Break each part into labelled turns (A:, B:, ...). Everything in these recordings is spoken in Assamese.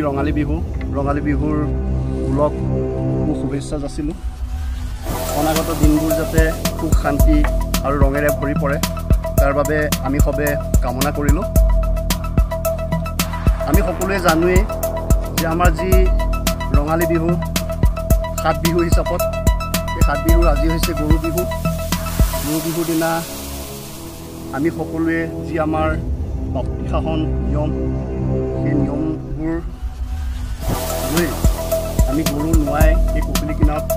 A: ৰঙালী বিহু, ৰঙালী বিহুৰ ওলগ শুভেচ্ছা যাচিলোঁ। অনাগত দিনবোৰ যাতে সুখ শান্তি আৰু ৰঙেৰে ভৰি পৰে তাৰ বাবে আমি সবে কামনা কৰিলোঁ। আমি সকলোৱে জানোৱেই যে আমাৰ যি ৰঙালী বিহু সাত বিহু হিচাপত, এই সাত বিহুৰ আজি হৈছে গৰু বিহু। গৰু বিহুৰ দিনা আমি সকলোৱে যি আমাৰ বাপতিসাহোন নিয়ম, সেই নিয়মবোৰ লৈ আমি গৰু নোৱাই এই কপিলি কিনাৰত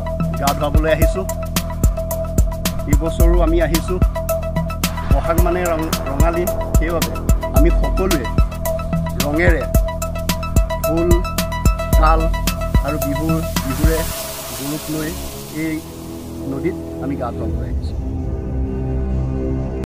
A: গা ধুৱাবলৈ আহিছোঁ। এইবছৰো আমি আহিছোঁ। বহাগ মানে ৰঙালী, সেইবাবে আমি সকলোৱে ৰঙেৰে ঢোল তাল আৰু বিহুৰে গৰুক লৈ এই নদীত আমি গা ধুৱাবলৈ আহিছোঁ।